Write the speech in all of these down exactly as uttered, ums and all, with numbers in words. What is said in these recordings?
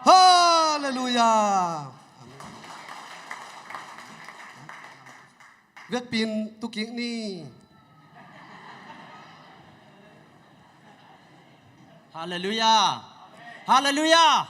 Halleluiah. Vekpi in tu kik ni. Halleluiah. Halleluiah.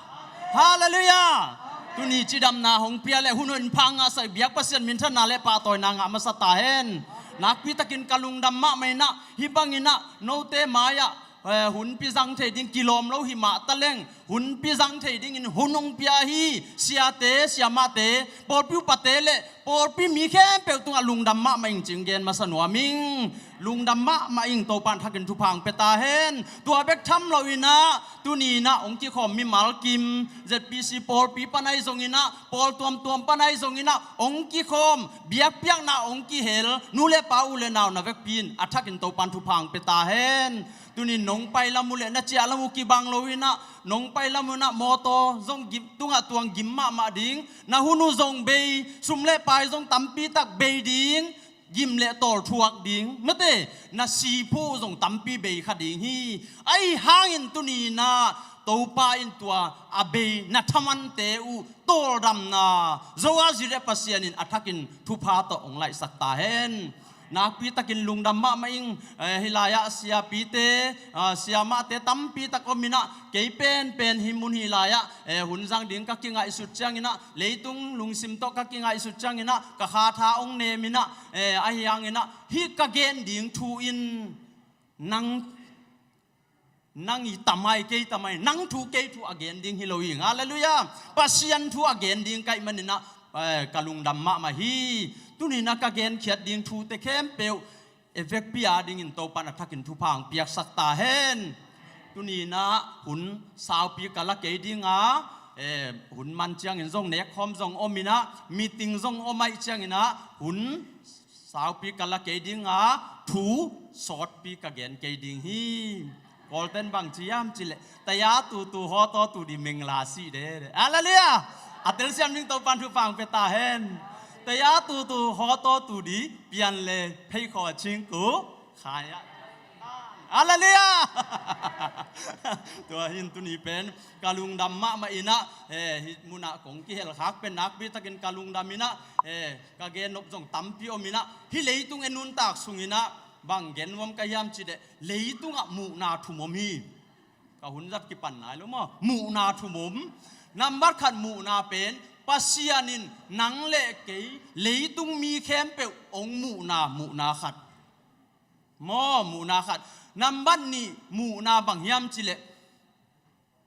Halleluiah. Tuni cidamna hong pia le hun hun phang a sai biak Pasian minthanna le pahtawina ngah masa ta hen. Nakpi takin ka lungdam mahmah inah, hih bang inah note mai-ah eh, hunpi zang thei ding kilawm lo hi mah taleng, hunpi zang thei dingin hun hong pia hi. Siate, siamahte, pawlpi upate le pawlpi mi khempeuh tungah lungdam mahmah ing cih gen masa nuam ing. Lungdam mahmah ing, Topa in thakin thupha hong pia ta hen. Tua bek tham lo inah, tuni inah hong kikhawm mimal kim, Z P C pawlpi pan ahi zong inah, pawl tuamtuam pan ahi zong inah hong kikhawm, biakpiakna hong kihel nu le pa, u le nau na vekpi in a thakin Topa in thupha hong pia ta hen. Tuni nong pai lam uh le na ciah lam uh kibang lo inah, nong pai lam uh inah mawtaw zong gim, tungah tuang gim mahmah ding, na hun uh zong bei, sum le pai zong tampi tak bei ding, gim le tawl thuak ding, mate, na siphu uh zong tampi bei kha ding hi. Ahi hangin tuni inah Topa in tua a bei na thamante uh tawldamna zo a, Zireh Pasian in a thakin thupha tawh hong laihsak ta hen. Nakpi takin lungdam mahmah ing. Eh, hih lai-ah siapite, ah, siamahte tampi tak om inah, kei penpen hih mun hih lai-ah, eh, hun zang ding ka kingaihsut ciang inah, leitung lungsim tawh ka kingaihsut ciang inah, ka khatha hong nem inah, eh, ahi hang inah hih ka gen ding thu in nang nang i tamai, kei tamai, nang thu kei thu a gen ding hi lo hi. Halleluiah. Pasian thu a gen ding ka hih man inah, eh, ka lungdam mahmah hi. Tuni inah ka genkhiat ding thute khempeuh e vekpi a dingin Topa in a thakin thupha hong piaksak ta hen. Tuni inah hun saupi ka la kei ding a, eh, hun man ciangin zong nekkhawm zong om inah, meeting zong om ahih ciang inah hun saupi ka la kei ding a, thu sawtpi ka gen kei ding hi. Kawlten bang ci hiam cih leh, taya tutu hawtaw tudi mengla sih de. Halleluiah. A telsiam ding Topa in thupha hong pia ta hen. Taya tutu hawtaw tudi pian le phei khaw cingku khai ah. Halleluiah. Tua hi-in tuni pen ka lungdam mahmah inah, eh, hih munah kong kihel khak pen nakpi takin ka lungdam inah, eh, ka gen nop zong tampi om inah, hih leitung e nuntak sung inah bang gen nuam ka hiam cih leh, leitungah muhna thum om hi. Ka hun zat kipan nai lo maw? Muhna thum om. Nambat khat muhna pen Pasian in nang le kei leitung mi khempeuh hong muhna, muhna khat. Maw, muhna khat. Nambat nih muhna bang hiam cih leh,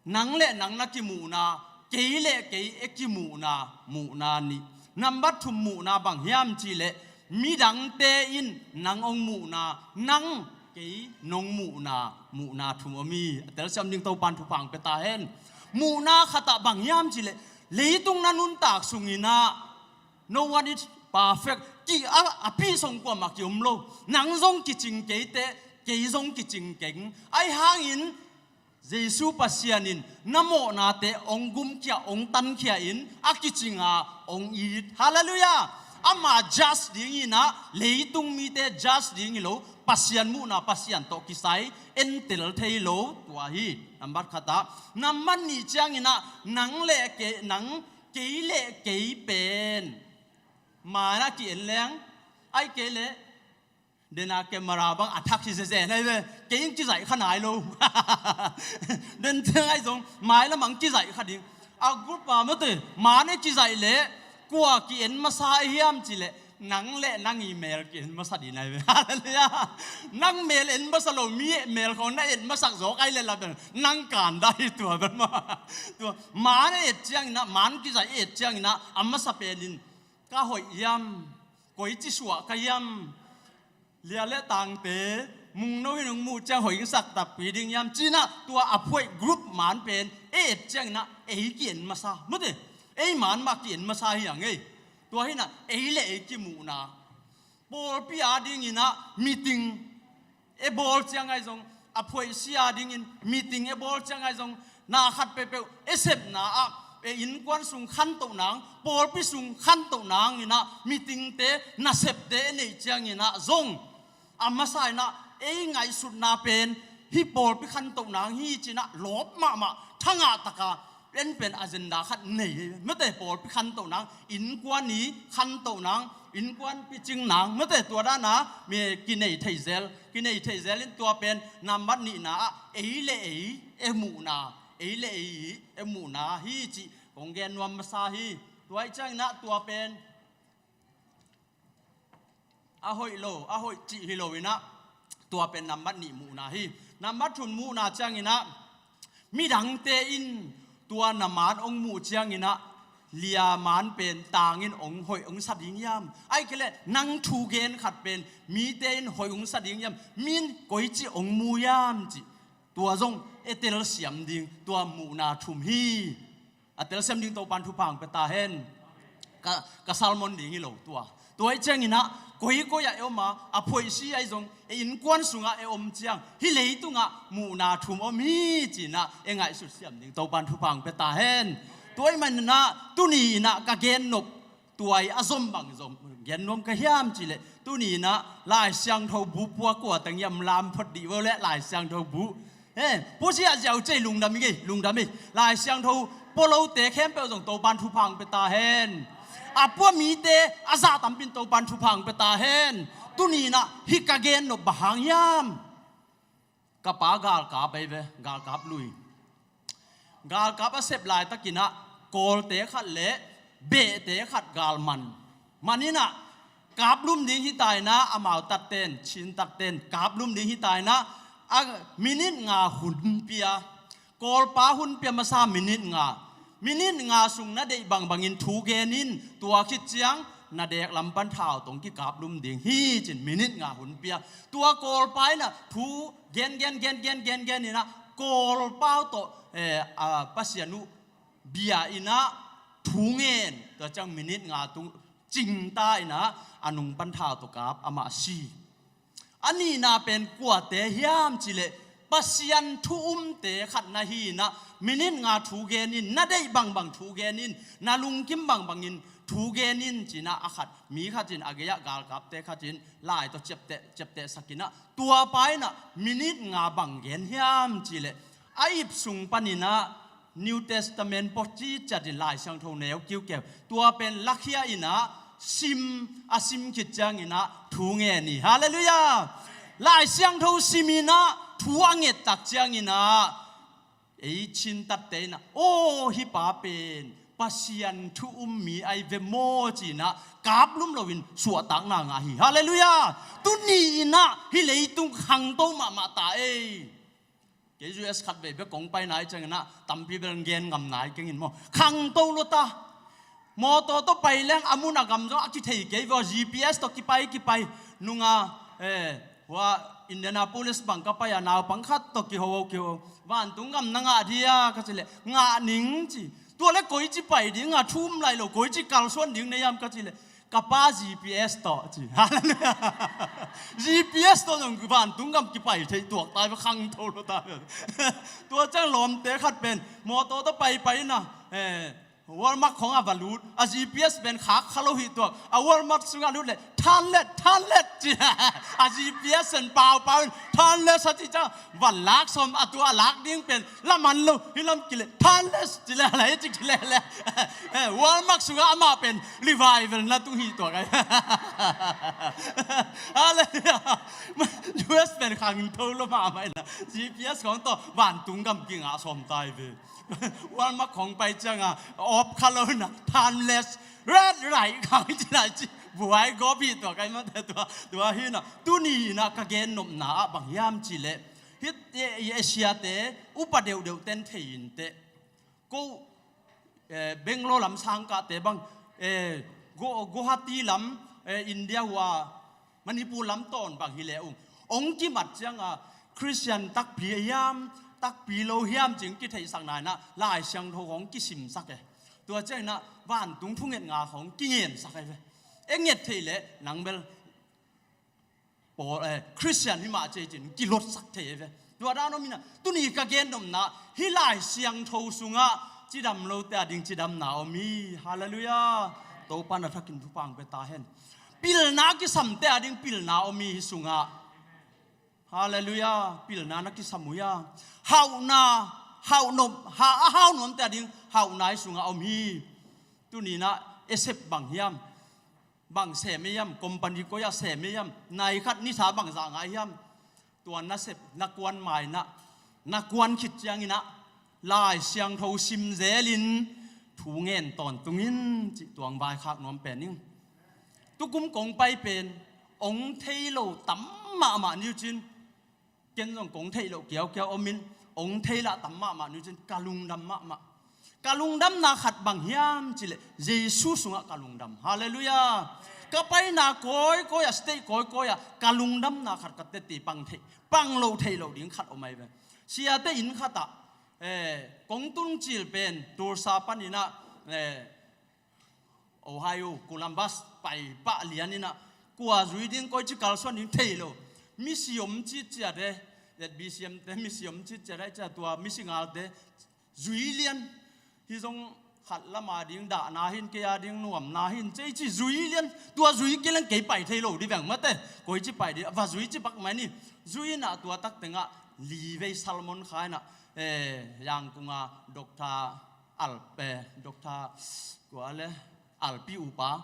nang le nang na kimuhna, kei le kei e kimuhna, muhna nih. Nambat thum muhna bang hiam cih leh, midangte in nang hong muhna, nang kei nong muhna, muhna thum om hi. A telsiam ding Topa in thupha hong pia ta hen. Muhna khatah bang hiam cih leh, leitung na nuntak sung inah, no one is perfect. Ki a, a pi song kuamah ki om lo. Nang zong kicing kei teh, kei zong kicing keng. Ahi hangin Jesu Pasian in na mawhnate hong gumkhia, hong tankhia in a kicing a hong it. Halleluiah. Ama judge ding inah, leitung mite judge ding hi lo, Pasian muhna, Pasian tawh kisai entel thei lo. Tua hi nambat khatah. Nambat nih ciang inah, nang le kei, nang kei le kei pen maan ah ki-en leng, ahih kei leh, den a camera bang a thak hi zezen ahi ve. Kei in kizaih kha nai lo. Den teng ahi zong mai lamah kizaih kha ding. A group a mate, maan e kizaih leh kua ki-en masa hiam cih leh, nang le nang i mel ki-en masa ding ahi ve. Halleluiah. Nang mel en masa lo, mi e mel khawng na en masak zawk ahi leh la bel nang kan dah hi tua bel maw. Tua maan e et ciang inah, maan kizaih e et ciang inah, a masa pen in ka hoih hiam, koici suah ka hiam, lia le tangte mungno in hong muh ciang hoih hong sak takpi ding hiam ci inah, tua a phuaih group maan pen e et ciang inah ei ki-en masa, mate, ei maan mah ki-en masa hi hang ei. Tua hi inah ei le ei kimuhna, pawlpi a ding inah meeting e bawl ciang ahi zong, a phuaih sia dingin meeting e bawl ciang ahi zong, na khat peuhpeuh e sepna ah, e innkuan sung khantoh nang, pawlpi sung khantoh nang inah meetingte, nasepte e neih ciang inah zong, a masa inah ei ngaihsutna pen hih pawlpi khantoh nang hi ci inah lawp mahmah, thangah taka Pen pen agenda khat nei, mate pawlpi khantoh nang, innkuan i khantoh nang, innkuan picing nang, mate tua dana mi kinei thei zel, kinei thei zel in tua pen nambat nihna ah ei le ei e muhna, ei le ei e muhna hi cih kong gen nuam masa hi. Tua i ciangin ah tua pen a hoih lo, a hoih cih hi lo in ah tua pen nambat nih muhna hi. Nambat thum muhna ciangin ah midangte in tua na maan hong muh ciangin ah lia maan pen tangin hong hoih hong sa ding hiam? Ahih kei leh nang thu gen khat pen mite in hoih hong sa ding hiam? Min koici hong mu hiam cih tua zong e telsiam ding tua muhna thum hi. A telsiam ding Topan thupha hong pia ta hen. Ka, ka sermon ding hi lo tua. Tua i ciangin ah koikoi ah e om a, a phoihsi ah i zong e innkuan sungah e om ciang hih leitungah muhna thum om hi ci-in ah e ngaihsut siam ding Topan thupha hong pia ta hen. Tua ahih manin ah tuni in ah ka gennop tua i a zom bang zong gen nuam ka hiam cih leh tuni in ah Lai Siangtho bu pua kua teng hiam lam phot dih vo leh Lai Siangtho bu. He, puasia ziau cei lungdam i gei, lungdam i. Lai Siangtho pua lote khempeuh zong Topan thupha hong pia ta hen. A pua mite a zah tampin Topan thupha hong pia ta hen. Tuni in ah hih ka gennop bang hang hiam? Ka pa galkap ahi ve, galkap lui. Galkap a sep laitakin ah kawlte khat le behte khat galman. Man in ah kaplum ding hi ta in ah amau tatten, Chin tatten kaplum ding hi ta in ah a minit nga hun pia. Kawlpa hun pia masa minit nga. Minit nga sung na deih bangbangin thu gen in, tua khit ciang na dek lam pan thau tawh kikaplum ding hi ci-in minit nga hun pia. Tua kawlpa in ah thu gen gen gen gen gen gen in ah kawlpa uh tawh, eh, a Pasian uh bia in ah thu ngen, tua ciang minit nga tung cingta in ah a nung pan thau tawh kap amah si. A nihna pen kuate hiam cih leh Pasian thu umte khat na hi in ah minit nga thu gen in, na deih bangbang thu gen in, na lungkim bangbangin thu gen in ci-in ah a khat, mi khat in a gei ah galkapte khat in lai tawh ciapteh, ciaptehsak in ah tua pa in ah minit nga bang gen hiam cih leh a ip sung panin ah New Testament pawh ciciat in Lai Siangtho neu kiukiau tua pen lakhia in ah sim, a sim khit ciangin ah thu ngen hi. Halleluiah. Lai Siangtho sim in ah thu a nget tak ciangin ah ei Chin tatte in ah, aw, hih pa pen Pasian thu um mi ahi ve maw ci-in ah kaplum loin suahtakna ngah hi. Halleluiah. Tuni in ah hih leitung khangto mahmah ta ei. Kei U S khatvei bek kong paina i ciangin ah tampi bel gen ngam nai keng in maw, khangto lo ta. Mawtaw tawh pai leng a mun a gam zong a kithei kei vua, G P S tawh kipai kipai nunga, eh, hua Indianapolis bang ka pai a naupang khat tawh kiho kiho, vantung gam na ngah dia ka cih leh ngah ning ci. Tua leh koici pai ding a, thu um lai lo, koici kalsuan ding na hiam ka cih leh ka pa G P S tawh ci. G P S tawh zong vantung gam kipai thei tuak ta ve, khangto lo ta ve. Tua ciang lawmte khat pen mawtaw tawh paipai in ah, eh, Walmart khawng ah va lut, a G P S pen khak kha lo hi tuak, a Walmart sungah lut leh thanlet, thanlet ci. A G P S pen paupau in thanlet sa ci ciang van lak sawm, a tua a lak ding pen laman lo, hih lam kileh thanlet ci leh, a lai ci kileh leh. Eh, Walmart sungah amah pen revival na tung hi tuak ai. Halleluiah. U S pen khangto lo mahmah in ah G P S khawng tawh vantung gam kingah sawm ta hi ve. Walmart khawng pai ciang a off kha lo in ah thanlet, red light khang ci lai ci buai gawp hi tuak ai mah. Tua, tua hi in ah tuni in ah ka gennopna ah bang hiam cih leh hih, eh, Asia-te upa deuhdeuh ten thei inteh. Ko, eh, Bangalore lam sangkahte bang, eh, Gu-, Guwahati lam, eh, India hua Manipur lam tawn bang hi leh ung, hong kimat ciang a Khristian takpi hiam, takpi lo hiam ci-in kitheihsakna in ah Lai Siangtho hong kisimsak e. Tua ciang in ah vantung thungetna hong kingensak e ve. E nget thei leh nang bel pawl, eh, Khristian hi mah ci-in kilotsak thei e ve. Tua dan om in ah tuni ka gennopna, hih Lai Siangtho sungah cidam lote a ding cidamna om hi. Halleluiah. Topa na thakin thupha hong pia ta hen. Pilna kisamte a ding pilna om hi hih sungah. Halleluiah. Pilna na kisam uh hia? Hauhna, hauh nuam, ha, a hau nuamte ading hauh nai sungah om hi. Tuni-in ah, esep bang hiam? Bang sem ei hiam? Company koi-ah sem ei hiam? Nai khat ni tha bangzah ngah ei hiam? Tua nasep, na kuan mai-in ah, na kuan khit ciangin ah, Lai Siangtho sim zelin, thu ngen tawntung in, cih tuang vaikhak nuam pen ing. Tukum kong pai pen, ong thei lo tam mahmah ni uh cin. Ken zong kong theih loh kiaukiau om in, ong thei lah tam mahmah ni uh cin, ka lungdam mahmah. Ka lungdamna khat bang hiam cih leh, Jesu sungah ka lungdam. Halleluiah. Ka paina kawikawi-ah, state kawikawi-ah, ka lungdamna khat ka teci pang theih, pang lo theih loh ding khat om ahi ve. Siate inn khatah, eh, kong tun cil pen, Tulsa panin ah, eh, Ohio, Columbus, pai pah lian in ah, kua zui ding, koici kalsuan ding thei lo. Misi om citciat e, Z B C M te misi om citciat e, cia tua misi ngalte zui lian. Hih zong khat lam a ding dahna hi-in, kei a ding nuamna hi-in, cei ci zui lian. Tua zui kei leng kei pai thei lo ding veng mate. Koici pai ding, va zui ci bak mai ni. Zui in ah tua tak tengah, li vei sermon kha in ah, eh, Yangon a Doctor Al, eh, Doctor kua le, Alpi upa,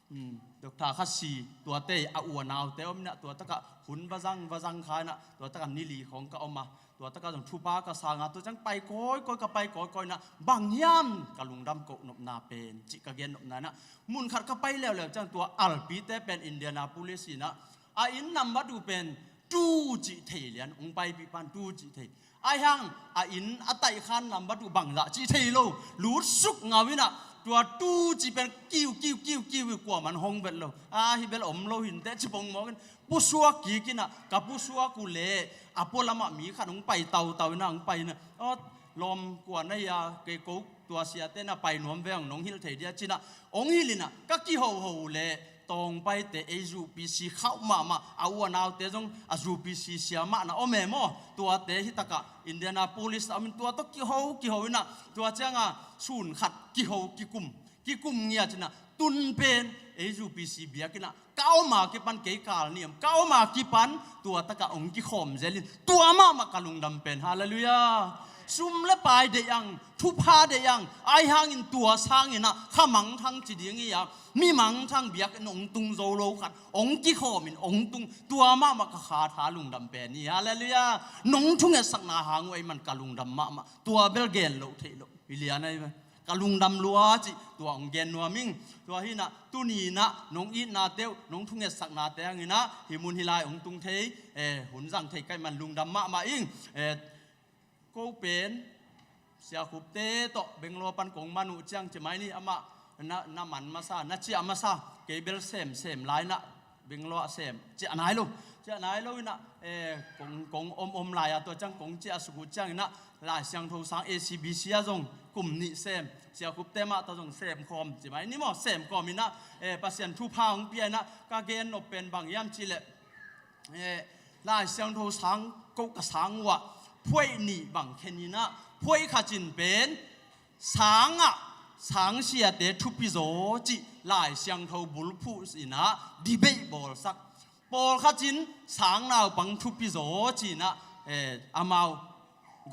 hmm, Doctor Khasi, tuate a u a naute om in ah, tua takah hun va zang, va zang kha in ah, tua takah ni li khawng ka om a, tua takah zong thupha ka sang a, tua ciang pai kawikawi, ka pai kawikawi in ah, bang hiam ka lungdam koh nopna pen, cih ka gen nopna in ah, mun khat ka pai leuleu ciang tua Alpite pen Indianapolis in ah, a inn number two pen two cih thei lian, ong paipih pan two cih thei. Ahi hang, a inn a taihkhan number two bangzah cih thei lo. Lutsuk ngau in ah, tua two cih pen kiu, kiu, kiu, kiu, kuaman hong vet lo. A, hih bel om lo hi inteh ci pong mawk in. Pusuak kik in ah, ka pusuak uh leh, a pualam ah mi khat hong pai tautau in ah, hong pai in ah. Aw, lawm kua na hi a, kei ko tua siate na pai nuam ve ung, nong hilh thei dia ci in ah. Hong hilh in ah, ka kihoho uh leh, Tawngpaite ei zupisi khauh mahmah, a u a naute zong a zupisi siamah na om e maw? Tuate hi takah Indianapolis a om in tua tawh kiho, kiho in ah, tua ciangah sun khat kiho, kikum, kikum ngiat in ah, tun pen ei zupisi biakinn ah ka om a kipan kei kal ni om, ka om a kipan tua takah ong kikhawm zel in, tua mahmah ka lungdam pen. Halleluiah. Sum le pai deih ang, thupha deih ang, ahi hangin tua sangin ah kha mangthang ci ding hi a, mi mangthang biakinn ong tung zo lo khat ong kikhawm in ong tung, tua mahmah ka kha tha lungdam pen hi. Halleluiah. Nong thungetsakna hang uh ei man ka lungdam mahmah. Tua bel gen loh theih loh hi lian ahi ve. Ka lungdam lua cih tua ong gen nuam ing. Tua hi in ah, tuni in ah, nong itnate uh, nong thungetsaknate hang in ah, hih mun hih lai ong tung thei, eh, hun zang thei ka hih man lungdam mahmah ing. Eh, ko pen, Sia Khupte tawh Bangalore pan kong man uh ciang ci mai ni, amah na, na man masa, na ciah masa, kei bel sem, sem lai in ah, Bangalore ah sem, ciah nai lo, ciah nai lo in ah, eh, kong, kong om, om lai a tua ciang kong ciah suk uh ciang in ah, Lai Siangtho sang A C B C ah zong kum nih sem, Sia Khupte mah tawh zong sem khawm, ci mai ni maw, sem khawm in ah, eh, Pasian thupha hong pia in ah, ka gen nop pen bang hiam cih leh, eh, Lai Siangtho sang koh ka sang uh ah, phuaih nih bang khen in ah, phuaih khat in pen, sangah, sang siate thupi zaw cih Lai Siangtho bulphuh in ah debate bawlsak. Pawlkhat in sang naupang thupi zaw ci in ah, eh, amau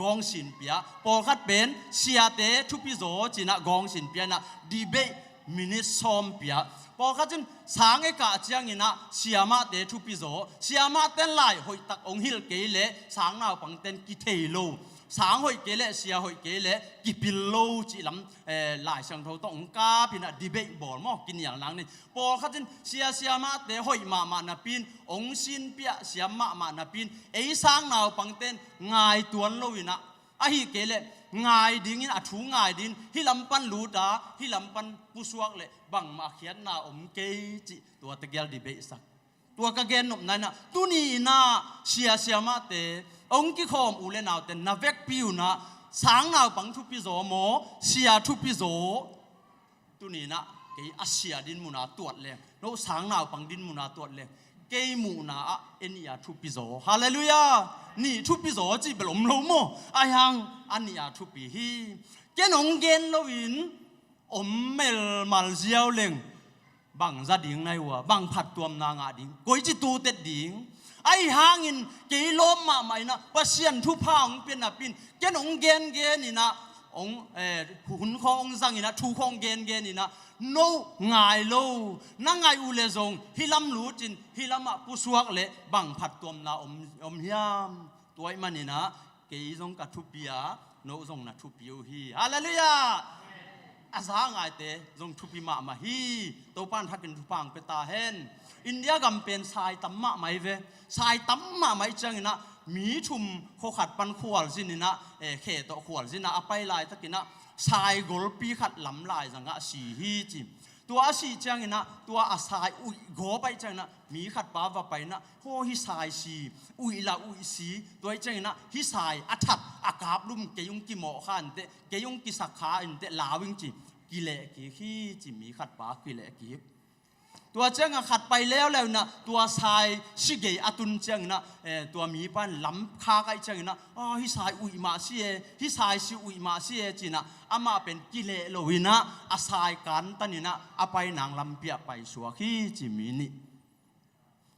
gawngsin pia. Pawlkhat pen siate thupi zaw ci in ah gawngsin pia in ah debate minute sawm pia. Pawlkhat in sang i kah ciangin ah siamahte thupi zaw. Siamahte in lai hoihtak ong hilh kei leh sang naupangte in kithei lo. Sang hoih kei leh, sia hoih kei leh kipil lo cih lam, eh, Lai Siangtho tawh ong kap in ah debate bawl maw, kinial nak ni. Pawlkhat in sia siamahte hoih mahmah napi in ong sinpiah siam mahmah napi in ei sang naupangte in ngai tuan lo in ah, ahih kei leh ngai dingin, a thu ngai dingin hih lam pan lut a, hih lam pan pusuak leh bangmah khiatna om kei cih tua tegel debate sak. Tua ka gen nopna in ah, tuni in ah sia siamahte, ong kikhawm u le naute na vekpi un ah, sang naupang thupi zaw maw, sia thupi zaw? Tuni in ah kei a sia din mun a tuat leng, no sang naupang din mun a tuat leng, kei muhna ah e nih a thupi zaw. Halleluiah. Nih thupi zaw cih bel om lo maw? Ahi hang a nih a thupi hi. Ken ong gen loin om melmal ziau leng, bang za ding na hi ua, bang phattuamna ngah ding, koici tutet ding? Ahi hangin kei lawm mahmah inah Pasian thupha hong pia napi-in ken hong gengen inah, hong, eh, hun khawng hong zang inah, thu khawng gengen inah, no ngai lo, na ngaih uh leh zong hih lam lut in hih lamah pusuak leh bang phattuamna om, om hiam? Tua ahih maninah kei zong ka thupi a, no zong na thupi uh hi. Halleluiah! A za ngaite zong thupi mahmah hi. Topa in thakin thupha hong pia ta hen. India gam pen sai tam mahmah hi ve. Sai tam mahmah ih cianginah mi thum khua khat pan khualzin inah, eh, khe tawh khualzin ah a pai laitakinah sai golpi khat lam laizangah si hi ci. Tua a sih cianginah, tua a sai uih gawp ahih cianginah, mi khat pa va pai inah, haw, hih sai si, uih la uih si, tua ahih cianginah hih sai a that a kaplum kei hong kimawh kha inteh, kei hong kisak kha inteh, lau ing ci, kileh kik hi ci, mi khat pa kileh kik. Tua ciangah khat pai leuleu inah tua sai si gei a tun cianginah, eh, tua mi pa in lam khak ahih cianginah, "Ah, hih sai uih mah si e, hih sai si uih mah si e," ci inah amah pen kileh lo inah a sai kantan inah a pai nang lampi ah paisuak hi ci, mi nih.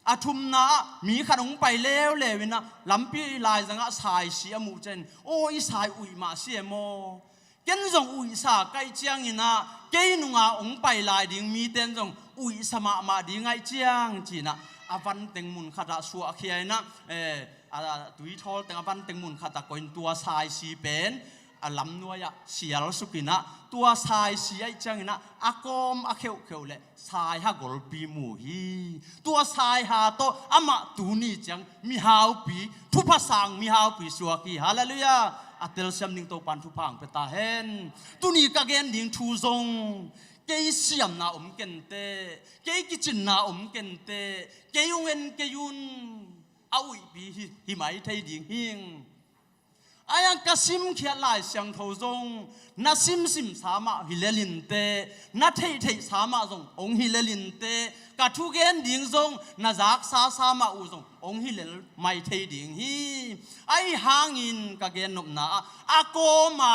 A thumna ah mi khat hong pai leuleu inah lampi laizangah sai si a muh ciangin, "Aw, hih sai uih mah si e maw? Ken zong uihsa ka hih cianginah kei nunga hong pai lai ding mite in zong uihsa mahmah ding ahih ciang," ci inah a vanteng mun khatah suahkhia inah, eh, a, a tuithawl teng a vanteng mun khatah koih in tua sai si pen a lamnuai-ah sialsuk inah, tua sai si ahih cianginah a kawm a kheuhkheuh leh saiha golpi mu hi. Tua saiha tawh amah tuni ciang mihaupi, thupha sang mihaupi suak hi. Halleluiah! A telsiam ding Topa in thupha hong pia ta hen. Tuni ka gen ding thu zong, kei siamna om kenteh, kei kicinna om kenteh, kei hong en kei un, a uihpi hi, hi mai thei ding hing. Ahi hang ka simkhiat Lai Siangtho zong, na simsimsa mah hi lel inteh, na theihtheihsa mah zong hong hi lel inteh, ka thugen ding zong na zaksasa mah uh zong hong hi lel mai thei ding hi. Ahi hangin ka gennopna ah, a kawma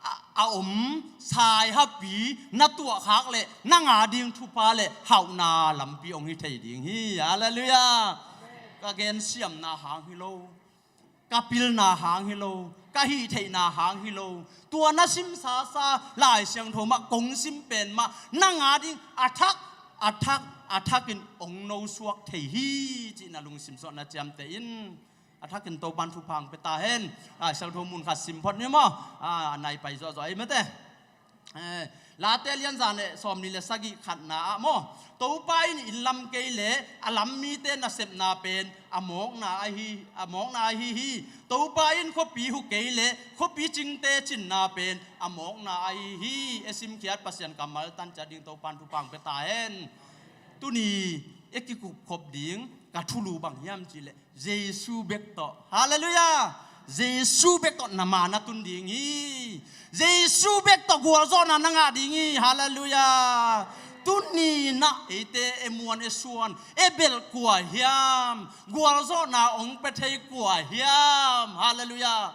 a, a om saihapi na tuahkhak leh nang a ding thupha leh hauhna lampi hong hi thei ding hi. Halleluiah! Ka gensiamna hang hi lo, ka pilna hang hi lo, ka hihtheihna hang hi lo. Tua na simsasa Lai Siangtho mah, kong sim pen mah, nang a ding a thak, a thak, a thakin hong nosuak thei hi, ci-in a lungsim sungah na ciamteh in. A thakin Topa in thupha hong pia ta hen. Lai Siangtho mun khat sim phot ni maw. A, a nai pai zawhzawh ei mate. Eh, Late lianza le sawmnih le sagih khatna ah maw, Topa in inn lam kei leh a lam mite nasepna pen a mawkna ahi, a mawkna ahi hi. Topa in khuapi hu kei leh khuapi cingte cinna pen a mawkna ahi hi. E simkhiat Pasian kammal tan ciat ding Topa in thupha hong pia ta hen. Tuni e kikupkhop ding ka thulu bang hiam cih leh, Jesu bek tawh. Halleluiah! Jesu bek tawh na ma na tun ding hi. Jesu bek tawh gualzawhna na ngah ding hi. Halleluiah! Tuni nah eite e muan e suan e belh kua hiam? Gualzawhna hong pia thei kua hiam? Halleluiah!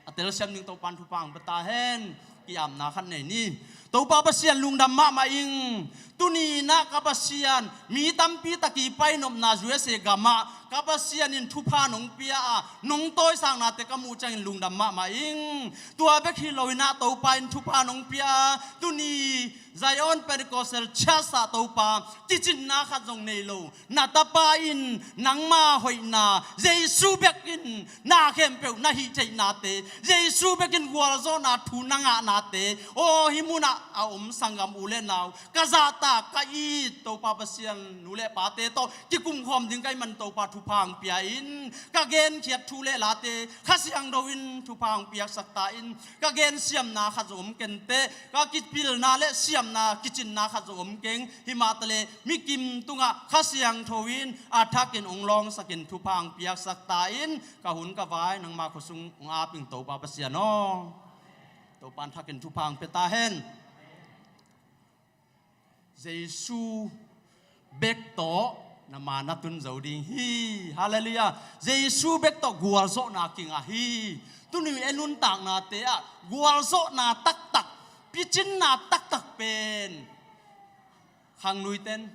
A telsiam ding Topa in thupha hong pia ta hen. Ki-apna khat nei ni. Topa Pasian lungdam mahmah ing. Tuni nah ka Pasian, mi tampi tak i painopna U S A gamah ka Pasian in thupha nong pia a, nong tawisaknate ka muh ciangin lungdam mahmah ing. Tua bek hi lo-in ah Topa in thupha nong pia a, tuni Zion Pentecostal Church ah Topa, kicinna khat zong nei lo na tapa in nangma hoihna, Jesu bek in na khempeuh na hih theihnate, Jesu bek in gualzawhna thu na ngahnate, aw, hih munah a om sanggam u le nau, ka zahtak, ka it Topa Pasian, nu le pate tawh kikumkhawm ding ka hih man Topa thupha hong pia in, ka genkhiat thu le late Kha Siangtho in thupha hong piaksak ta in, ka gensiamna khat zong om kenteh, ka kipilna le siamna kicinna khat zong om keng. Himah taleh mi kim tungah Kha Siangtho in a thakin hong lawngsakin thupha hong piaksak ta in, ka hun ka vai nangma khua sung hong ap ing Topa Pasian aw. Topa in thakin thupha hong pia ta hen. Jesu bek tawh na ma na tun zo ding hi. Halleluiah. Jesu bek tawh gualzawhna kingah hi. Tuni e nuntaknate ah gualzawhna taktak, picinna taktak pen khangnuiten,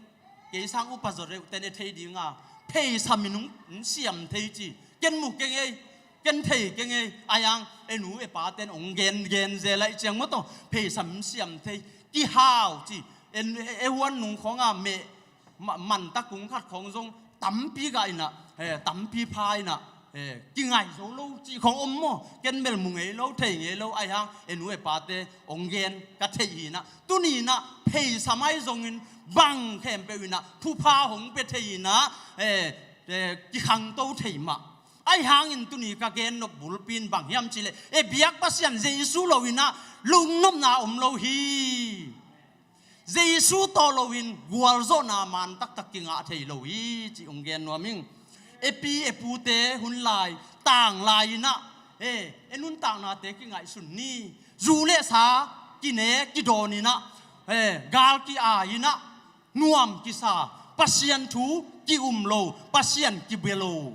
kei sang upa zawreuhten e thei dinga, Pheisam in hong siam thei ci. Ken mu keng ei, ken thei keng ei. Ahi hang e nu e pate'n hong gen gen zel lai ciang maw taw, pheisam in siam thei, kihau ci. En e huan nung khawng a meh, mantak kung khat khawng zong tampi gah in ah, tampi pha in ah, kingai zo lo cih khawng om maw? Ken bel mu ngei lo, thei ngei lo. Ahi hang e nu e pate hong gen ka theih hi in ah, tuni in ah pheisam ahi zongin bang khempeuh in ah thupha hong pia thei in ah, kikhangto thei mah. Ahi hangin tuni ka gen nop bulpi in bang hiam cih leh, e biak Pasian Jesu lo in ah lungnopna om lo hi. Jesu tawh loin gualzawhna man taktak kingah thei lo hi cih hong gen nuam ing. E pi e pute hun lai, tang lai in ah, e nuntaknate kingaihsun ni. Zu le sa kine kidawn in ah, gal ki-ai in ah, nuam kisa, Pasian thu ki-um lo, Pasian kibia lo.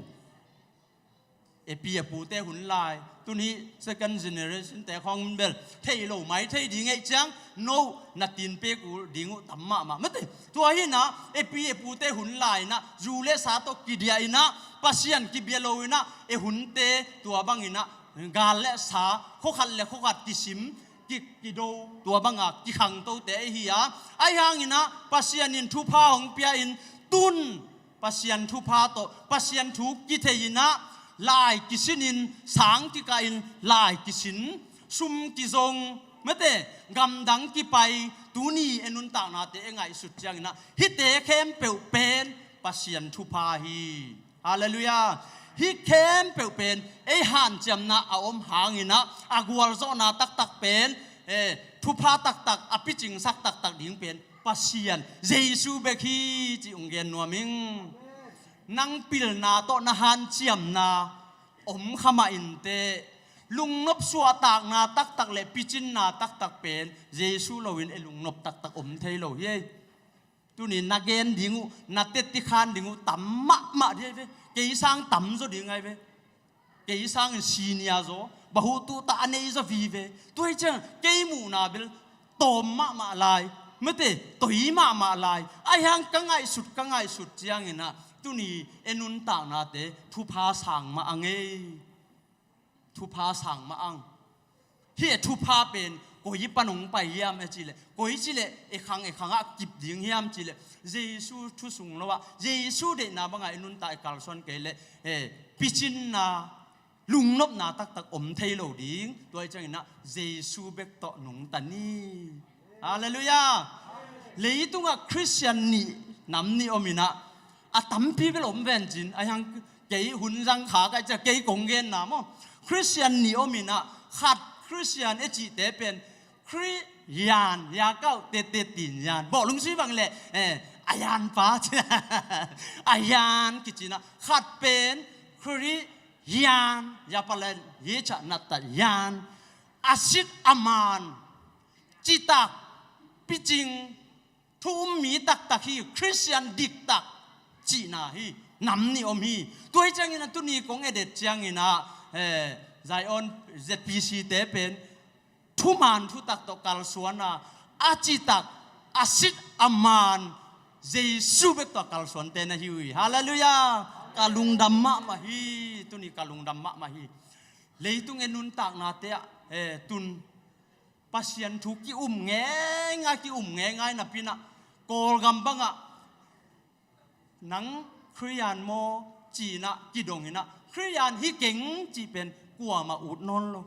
E pi e pute hun lai, tuni second generation te khawng bel thei lo mai thei ding ei ciang, no na tin pek uh ding uh tam mahmah mate. Tua hi in ah e pi e pute hun lai in ah zu le sa tawh kidiah in ah, Pasian kibia lo in ah, e hunte tua bang in ah gal le sa, khua khat le khua khat kisim, ki, kido, tua bang a kikhangtote ahi a. Ahi hang in ah Pasian in thupha hong pia in, tun Pasian thupha tawh Pasian thu kithei in ah, lai kisin in, sang kikah in lai kisin, sum kizong mate, gamdang kipai, tuni e nuntaknate e ngaihsut ciang in ah, hihte khempeuh pen Pasian thupha hi. Halleluiah. Hih khempeuh pen ei hanciamna a om hang in ah, a gualzawhna taktak pen, thupha taktak a picingsak taktak ding pen Pasian Jesu bek hi cih hong gen nuam ing. Nang pilna tawh na hanciamna om kha mah inteh, lungnop suahtakna taktak le picinna taktak pen Jesu loin e lungnop taktak om thei lo hi. Tuni na gen ding uh, na tetti khan ding uh tam mahmah ding ahi ve. Kei sang tam zaw ding ahi ve. Kei sangin senior zaw, bahututa a nei zaw vive. Tua hi ciang kei muhna bel tawm mahmah lai mate, toi mahmah lai. Ahi hang ka ngaihsut, ka ngaihsut ciang in ah, tuni e nuntaknate thupha sang mah ang ei. Thupha sang mah ang. Hih e thupha pen koi pan hong pai hiam e cih leh, koi cih leh e khang e khang ah kip ding hiam cih leh, Jesu thu sung lo ah, Jesu deihna bang a e nuntak e kalsuan kei leh, picinna, lungnopna taktak om thei lo ding. Tua hi ciang in ah Jesu bek tawh nungta ni. Halleluiah. Leitungah Khristian nih, nam nih om in ah, a tampi bel om ven cin, ahi hang kei hun zang kha ka hih ciang kei kong genna maw. Khristian nih om in ah, khat Khristian e cihte pen, Khri, Jan, Jakob, Tete, Tin, Jan. Bawh lungsi bang leh, a Jan pa ci, a Jan kici in ah, khat pen Khri, Jan, Jakob le, Yecha, Nata, Jan. A sit a man, citak, picing, thu um mi taktak hi, Khristian diktak cihna hi, nam nih om hi. Tua hi ciang in ah tuni kong edet ciang in ah, Zion Z P C te pen thuman thutak tawh kalsuan a, a citak, a sit a man, Jesu bek tawh kalsuante na hi uh hi. Halleluiah. Ka lungdam mahmah hi, tuni ka lungdam mahmah hi. Leitung e nuntaknate ah, tun Pasian thu ki-um ngeingai, ki-um ngeingai napi in ah, Kawlgam bang ah, nang Khristian maw ci in ah, kidong in ah, Khristian hi keng cih pen kuamah ut nawn lo.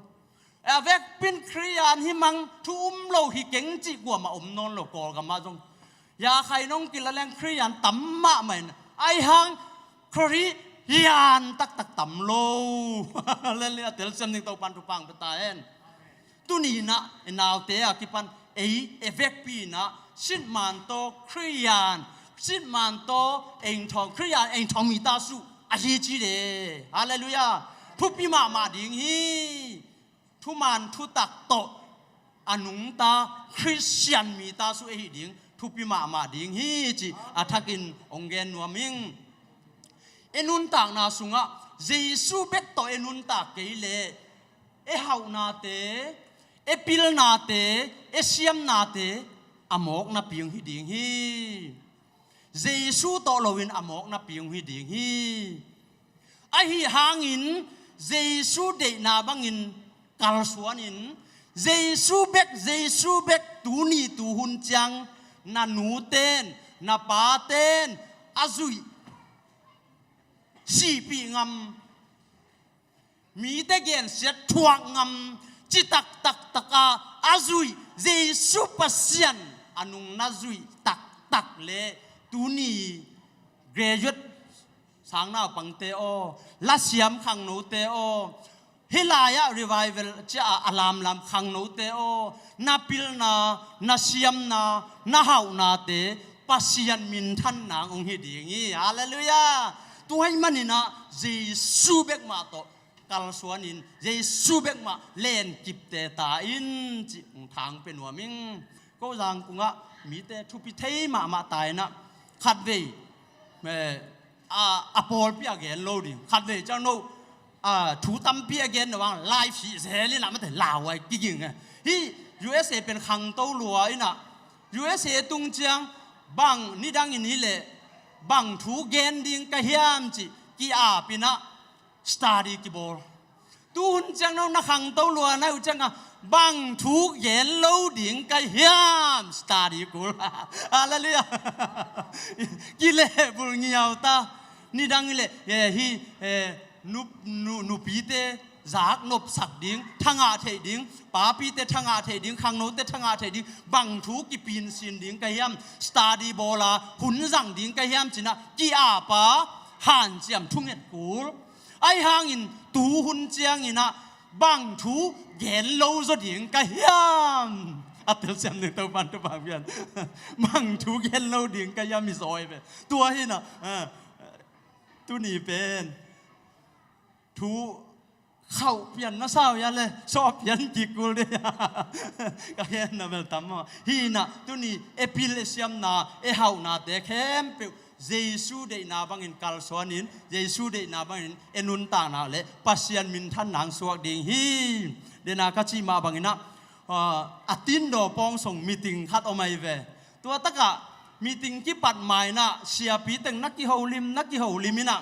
A vekpi in Khristian hi mang, thu um lo hi keng cih kuamah om nawn lo, Kawlgam ah zong. Yakhai nong kila leng Khristian tam mahmah in, ahi hang Khristian taktak tam lo. Halleluiah, telsiam ding Topan thupha hong pia ta hen. Tuni in ah, e naute a kipan, ei, e vekpi in ah, sit man tawh Khristian, sit man tawh eng thawng, Khristian eng thawng mi ta suh, ahi ci de. Halleluiah. Thupi mahmah ding hi. Thuman thutak tawh a nungta Khristian mi ta suh e hih ding, thupi mahmah ding hi cih a thakin hong gen nuam ing. E nuntakna sungah Jesu bek tawh e nuntak kei leh, e hauhnate, e pilnate, e siamnate a mawk napi hong hi ding hi. Jesu tawh loin a mawkna pi hong hi ding hi. Ahi hangin Jesu deihna bangin kalsuanin, Jesu bek, Jesu bek tuni tuhun ciang na nuten, na paten a zuih sihpih ngam, mite gensiat thuak ngam, citak taktak a a zuih Jesu Pasian a nung na zuih taktak le tuni graduate sang naupangte aw, lasiam khangnote aw, hih lai-ah revival cia a lamlam khangnote aw, na pilna, na siamna, na hauhnate Pasian minthan nang hong hi ding hi. Halleluiah. Tua ahih maninah Jesu bekmah tawh kalsuanin, Jesu bekmah lenkipte ta in cih hong thang pia nuam ing. Ko Zangkungah mite thupi thei mahmah ta inah khatvei, eh, a, a pawlpi a gen lo ding, khatvei ciang no, a, thu tampi a gen lo ang live hih zel inah mate lauai kiging eh. Hih U S A pen khangto lua inah U S A tung ciang bang nidangin hileh bang thu gen ding ka hiam cih ki-ap inah study kibawl. Tuhun ciang no na khangto lua na uh ciangah bang thu gen lo ding ka hiam study kul. Halleluiah. Kilehbulh ngiau ta. Nidang hileh, eh, hih, eh, nu, nu, nupite zak nopsak ding, thangah theih ding, papite thangah theih ding, khangnote thangah theih ding, bang thu kipinsin ding ka hiam, study bawla hun zang ding ka hiam cinah ki-ap a hanciam thunget kul. Ahi hangin tuhun cianginah bang thu gen lo zaw ding ka hiam? A telsiam ding Topan thupha pian. Bang thu gen lo ding ka hiam i zaw hi ve. Tua hinah, ah, tuni pen thu khauh pian na sau ya le, sawh pian kikul dei. Ka henna bel tam maw. Hinah tuni e pil e siamna, e hauhnate khempeuh Jesu deihna bangin kalsuanin, Jesu deihna bangin e nuntakna le Pasian minthan nang suak ding hi. Dena ka cih mah banginah, ah, a tindaw pawngsong meeting khat om ahi ve. Tua takah meeting kipat mainah siapi teng na kiholim, na kiholim inah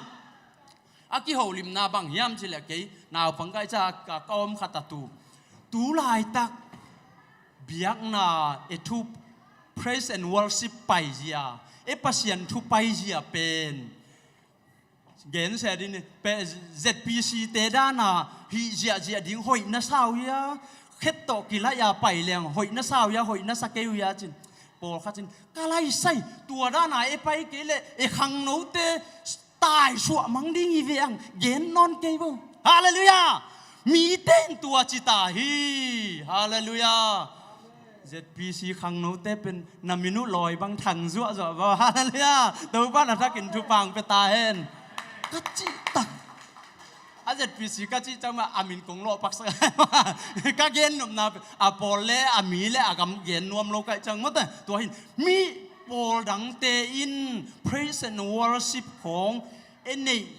a kiholimna bang hiam cileh kei naupang ka i ca ka, ka om khat a tu. Tu laitak biakna e thu praise and worship paizia, e Pasian thu paizia pen gensia ding, pe-, Z P C te dana hih ziahziah ding hoih na sau hia, khet tawh kilaih a pai leng hoih na sau hia, hoih na sa kei uh hia cin. Pawlkhat cin ka laisai tua dana e pai kei leh e khangnote taisuah mang ding hi ve ang, gen nawn kei bo. Halleluiah. Mite in tua ci ta hi. Halleluiah. Z P C khangnote pen na min uh lawi bang thang zuahzuah bo. Halleluiah. Topan a thakin thupha pia ta hen. Ka cih tak. A Z P C ka cih ciang mah a min kong lawh paksak. Ka gen nopna pen a pawl le a mi le a gam gen nuam lo ka hih ciang mawte. Tua hin mi pawl dangte in praise and worship khawng e neih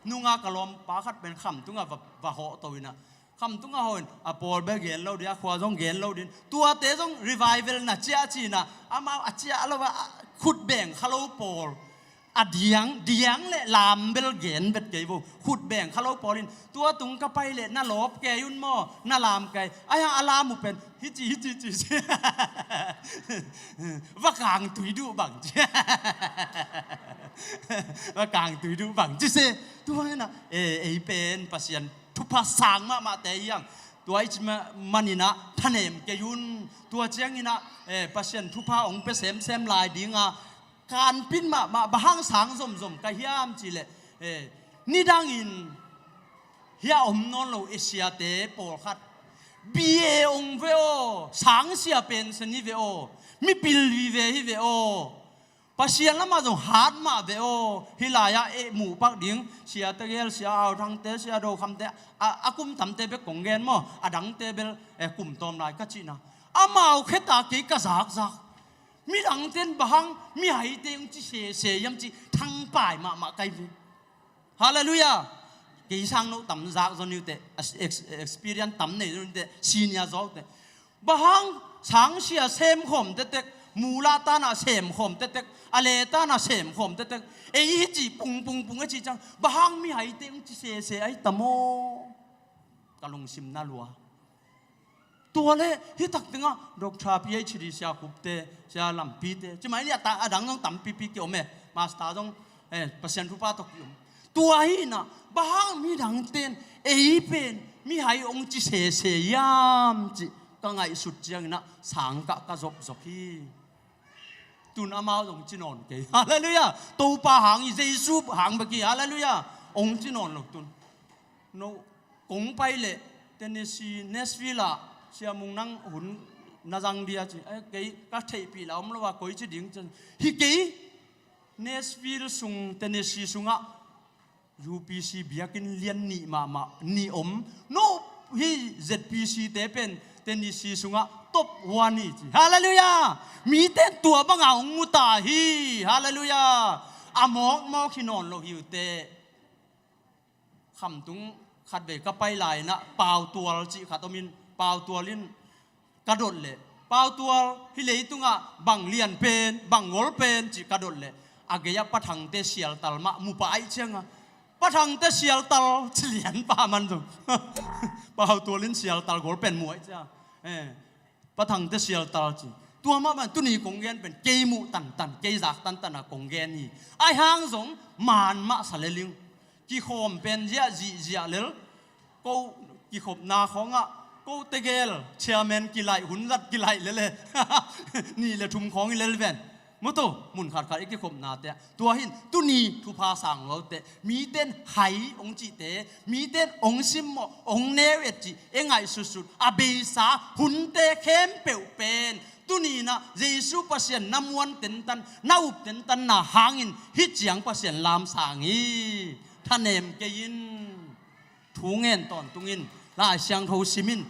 Nunga ka lawmpa khat pen khamtungah va, va hawh to inah, khamtungah hawh in a pawl bel gen lo ding, a khua zong gen lo ding. Tuate zong revival na ciah ci inah, amau a ciah lo a, a khut beng kha lo pawl, a diang, diang le lam bel gen bet kei vo. Khut beng kha lo pawl in, tua tung ka pai leh na lawp kei un maw, na lam kei. Ai hang a lam uh pen hici, hici, ci se. Va kang tui duh bang ci. Va kang tui duh bang ci se. Tua inah, e, ei pen Pasian thupha sang mahmahte hi hang. Tua i ci ma, man inah thanem kei un. Tua ciang inah, e, Pasian thupha hong pia semsem lai dinga, kanpin mahmah, bang hang sang zomzom ka hiam cih leh, e, nidangin hia om nawn lo Asia-te pawlkhat B A hong ve aw, sangsia pension hi ve aw, mipil vive hi ve aw, Pasian lamah zong hat mah ve aw. Hih lai-ah eh muh pak ding Sia Tegel, Sia Au Thangte, Sia Do Khamte, a, a kum tamte bek kong gen maw, a dangte bel, eh, kum tawm lai ka cihna. Amau kheta kei ka zakzak. Midangte in bang hang mihaite hong ci sese hiam cih thangpai mahmah ka hi ve. Halleluiah. Kei sang no tam zak zaw ni uh teh, ex-, experience tam nei zaw ni uh teh, senior zaw uh teh. Bang hang sangsia semkhawm tektek, mula tanah semkhawm tektek, a le tanah semkhawm tektek, ei hi cih pung pung pung a cih ciang, bang hang mihaite hong ci sese ahi ta maw? Ka lungsim na lua. Tua leh hih tak tengah Doctor, P H D, Sia Khupte, Sia Lampite, ci mai ni a ta, a dang zong tampipi ki-om e. Master zong, eh, Pasian thupha tawh ki-om. Tua hi inah, bang hang midangte in ei pen mihai hong ci sese hiam cih ka ngaihsut ciang inah sang kah ka zopzop hi. Tun amau zong ci nawn kei. Halleluiah. Topa hang hi, Jesu hang bek hi. Halleluiah. Hong ci nawn lo tun. No, kong pai leh Tennessee, Nashville ah, Sia Mung nang hun na zang dia ci. Eh, kei ka theihpih lah om lo a, koi ci ding ci. Hi kei, Nashville sung, Tennessee sungah U P C biakinn lian nih mahmah, nih om. No, hih Z P C te pen Tennessee sungah top one hi ci. Halleluiah. Mite in tua banga hong mu ta hi. Halleluiah. A mawkmawk hi nawn lo hi uh teh. Khamtung khatvei ka pai lai inah Pautual cih khat om in, Pautual in ka dot leh, Pautual hih leitungah bang lian pen, bang gol pen cih ka dot leh, a gei-ah Pa Thangte sialtal mah mu pah ahih cianga, Pa Thangte sialtal ci lian pah man zong. Pautual in sialtal gol pen mu ahih cianga, eh, Pa Thangte sialtal ci. Tua mah bang tuni kong gen pen kei muh tantan, kei zak tantan a kong gen hi. Ahi hang zong man mah sa lel ing. Kikhawm pen ziahzih ziah lel. Ko kikhopna khawngah ko tegel chairman kilaih, hunzat kilaih lel e. Nih le thum khawng i lel ven. Mutu, mun khatkhat i kikhopnate ah. Tua hi in, tuni thupha sang lote, mite in hai hong cihte, mite in hong simmawh, hong neu et cih e ngaihsutsut, a beisa hunte khempeuh pen tuni inah Jesu Pasian na muan tentan, na up tentanna hangin hih ciang Pasian lamsang hi. Thanem kei in. Thu ngen tawntung in, Lai Siangtho sim in,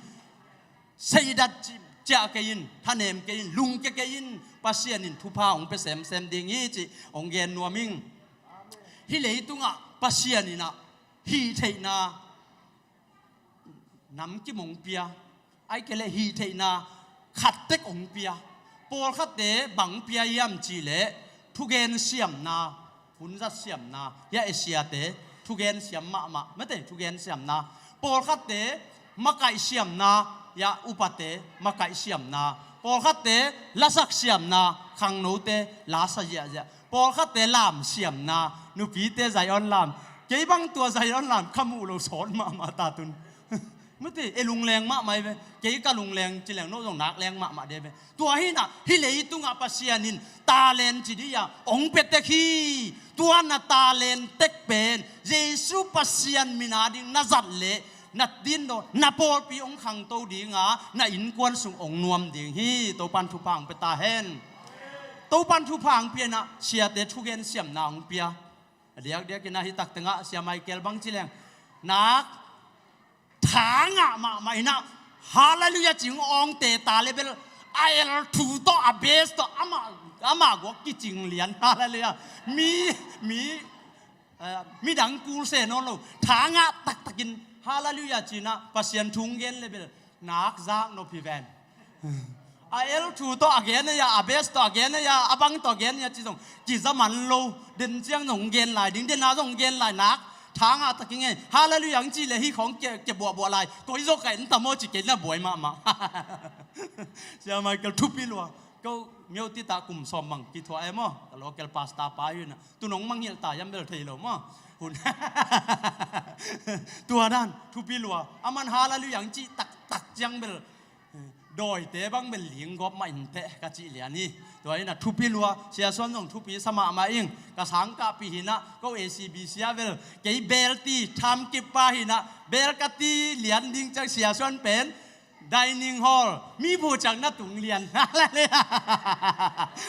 seidat ci-, ciah kei in, thanem kei in, lungkia kei in, Pasian in thupha hong pia semsem ding hi cih hong gen nuam ing. Hih leitungah Pasian inah hih theihna namkim hong pia. Ahih kei leh hih theihna khat tek hong pia. Pawlkhatte bang pia hiam cih leh thugen siamna, hunzat siamna, hia Asia-te thugen siam mahmah, mate thugen siamna. Pawlkhatte makaih siamna, hia upate makaih siamna. Pawlkhatte lasak siamna, khangnote lasa ziahziah. Pawlkhatte lam siamna, nupite Zion lam. Kei bang tua Zion lam ka muh lo sawt mahmah ta tun. Mate, e lungleng mahmah hi ve. Kei ka lungleng ci leng no zong nak leng mahmah de ve. Tua hi inah, hih leitungah Pasian in talent ci dih a hong pia tek hi. Tua na talent tek pen Jesu Pasian min a ding na zat leh, na din daw, na pawlpi hong khangto dinga, na innkuan sung hong nuam ding hi. Topan thupha hong pia ta hen. Topan thupha hong pia inah siate thugen siamna hong pia. A diakdiak inah hih tak tengah Sia Michael bang ci leng, nak tha ngah mahmah inah, halleluiah cing awngte ta le bel, a el thu tawh, a bass tawh, amah, amah guak kicing lian, halleluiah. Mi, mi Eh, midang kul se nawn lo, tha ngah taktakin Halleluiah ci-in ah Pasian thu hong gen le bel nak zak nop hi ven. A el thu tawh a gen a, a bes tawh a gen a, a bang tawh a gen a ci zong kiza man lo. Den ciang zong hong gen lai ding, den a zong hong gen lai nak tha ngah takin ngei. Halleluiah hong ci le hih khawng kia, kia buahbuah lai. Koi zaw ka en ta maw ci kei na buai mahmah. Sia Michael thupi lua. Ko myo ti ta kum sawm mang kithuah e maw. Ka local pastor pa hi na. Tu nong mangngilh ta hiam bel thei lo maw. Hun. Tua dan thupi lua. A man Halleluiah hong cih taktak ciang bel, eh, dawite bang bel linggawp mah in teh ka cih lian hi. Tua hi na thupi lua. Sia Suan zong thupi sa mahmah ing. Ka sangkahpih hi na, ko A C B C ah bel kei bel ti thamkip pa hi na, bel ka ti lian ding ciang Sia Suan pen dining hall mi phucakna tung lian.